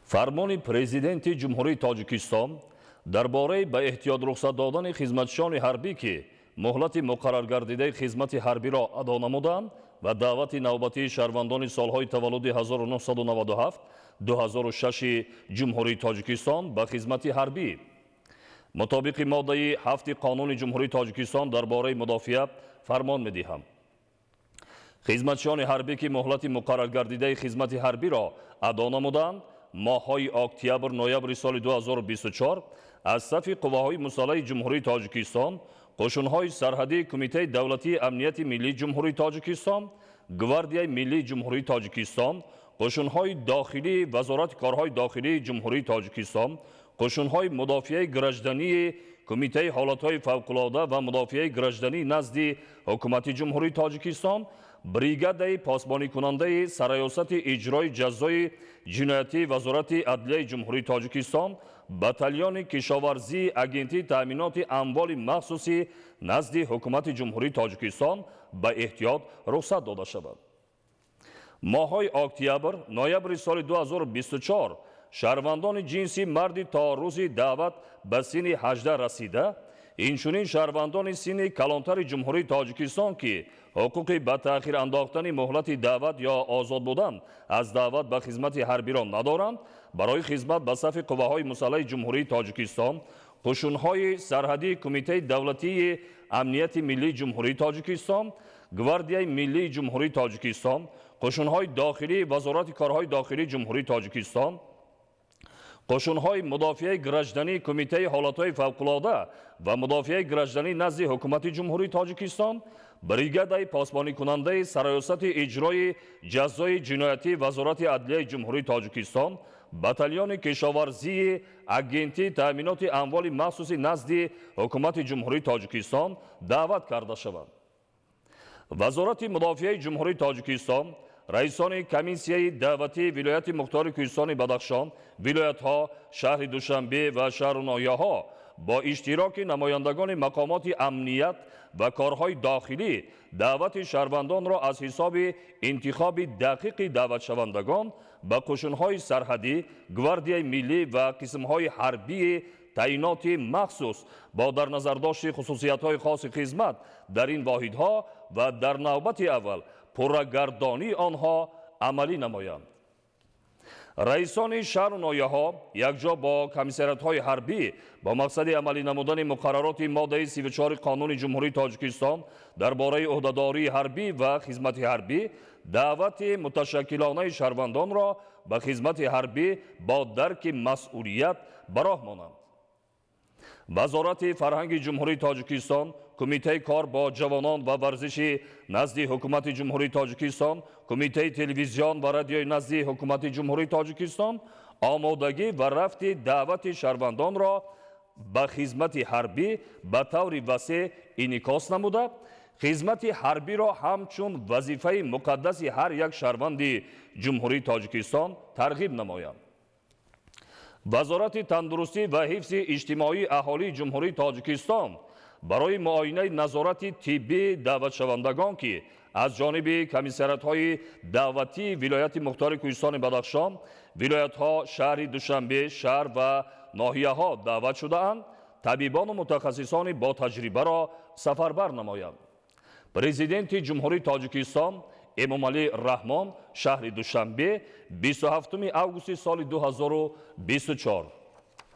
Фармони Президенти Ҷумҳурии Тоҷикистон дар бораи ба эҳтиёт рухсат додани хизматчиёни ҳарбӣ, ки муҳлати муқарраргардидаи хизмати ҳарбиро адо намуданд, ва даъвати навбатии шаҳрвандони солҳои таваллуди 1997 2006 Ҷумҳурии Тоҷикистон ба хизмати ҳарбӣ. Мутобиқи моддаи 7 Қонуни Ҷумҳурии Тоҷикистон дар бораи мудофиа фармон медиҳам. Хизматчиёни ҳарбӣ, ки муҳлати муқарраргардидаи хизмати ҳарбиро адо намуданд, моҳҳои октябр ноябри соли 2024 аз сафи қувваҳои мусаллаҳи Ҷумҳурии Тоҷикистон, қӯшунҳои сарҳадии Кумитаи давлатии амнияти миллии Ҷумҳурии Тоҷикистон, Гвардияи миллии Ҷумҳурии Тоҷикистон, қӯшунҳои дохилии Вазорати корҳои дохилии Ҷумҳурии Тоҷикистон, қӯшунҳои мудофиаи граждании Кумитаи ҳолатҳои фавқулода ва мудофиаи гражданӣ назди Ҳукумати Ҷумҳурии Тоҷикистон, бригадаи посбоникунандаи Сарраёсати иҷрои ҷазои ҷиноятии Вазорати адлияи Ҷумҳурии Тоҷикистон, батальони кишоварзии Агентии таъминоти амволи махсусӣ назди Ҳукумати Ҷумҳурии Тоҷикистон ба эҳтиёт рухсат дода шавад. Моҳҳои октябр ноябри соли 2024 шаҳрвандони ҷинси марди то рӯзи даъват ба синни 18 расида, инчунин шаҳрвандони синни калонтари Ҷумҳурии Тоҷикистон, ки ҳуқуқи ба таъхир андохтани муҳлати даъват ё озод будан аз даъват ба хизмати ҳарбиро надоранд, барои хизмат ба сафи қувваҳои мусаллаҳи Ҷумҳурии Тоҷикистон, қӯшунҳои сарҳадии Кумитаи давлатии амнияти миллии Ҷумҳурии Тоҷикистон, Гвардияи миллии Ҷумҳурии Тоҷикистон, қӯшунҳои дохилии Вазорати корҳои дохилии Ҷумҳурии Тоҷикистон, қӯшунҳои мудофиаи граждании Кумитаи ҳолатҳои фавқулода ва мудофиаи гражданӣ назди Ҳукумати Ҷумҳурии Тоҷикистон, бригадаи посбоникунандаи Сарраёсати иҷрои ҷазои ҷиноятии Вазорати адлияи Ҷумҳурии Тоҷикистон, батальони кишоварзии Агентии таъминоти амволи махсуси назди Ҳукумати Ҷумҳурии Тоҷикистон даъват карда шаванд. Вазорати мудофиаи Ҷумҳурии Тоҷикистон, раисони комиссияи даъватии вилояти мухтори Кӯҳистони Бадахшон, вилоятҳо, шаҳри Душанбе ва шаҳру ноҳияҳо бо иштироки намояндагони мақомоти амният ва корҳои дохилӣ даъвати шаҳрвандонро аз ҳисоби интихоби дақиқи даъватшавандагон ба қӯшунҳои сарҳадӣ, Гвардияи миллӣ ва қисмҳои ҳарбии таъиноти махсус бо дар назардошти хусусиятҳои хоси хизмат дар ин воҳидҳо ва дар навбати аввал пуррагардонии онҳо амалӣ намоянд. Раисони шаҳру ноҳияҳо якҷо бо комиссариатҳои ҳарбӣ бо мақсади амалӣ намудани муқаррароти моддаи 34 Қонуни Ҷумҳурии Тоҷикистон дар бораи ӯҳдадории ҳарбӣ ва хизмати ҳарбӣ даъвати муташаккилонаи шаҳрвандонро ба хизмати ҳарбӣ бо дарки масъулият ба роҳ монанд. Вазорати фарҳанги Ҷумҳурии Тоҷикистон, Кумитаи кор бо ҷавонон ва варзиши назди Ҳукумати Ҷумҳурии Тоҷикистон, Кумитаи телевизион ва радиои назди Ҳукумати Ҷумҳурии Тоҷикистон омодагӣ ва рафти даъвати шаҳрвандонро ба хизмати ҳарбӣ ба таври васеъ инъикос намуда, хизмати ҳарбиро ҳамчун вазифаи муқаддаси ҳар як шаҳрванди Ҷумҳурии Тоҷикистон тарғиб намоянд. Вазорати тандурустӣ ва ҳифзи иҷтимоии аҳолии Ҷумҳурии Тоҷикистон барои муоинаи назорати тиббии даъватшавандагон, ки аз ҷониби комиссариатҳои даъватии вилояти мухтори Кӯҳистони Бадахшон, вилоятҳо, шаҳри Душанбе, шаҳр ва ноҳияҳо даъват шудаанд, табибону мутахассисони ботаҷрибаро сафарбар намоянд. Президенти Ҷумҳурии Тоҷикистон Эмомалӣ Раҳмон, шаҳри Душанбе, 27 августи соли 2024.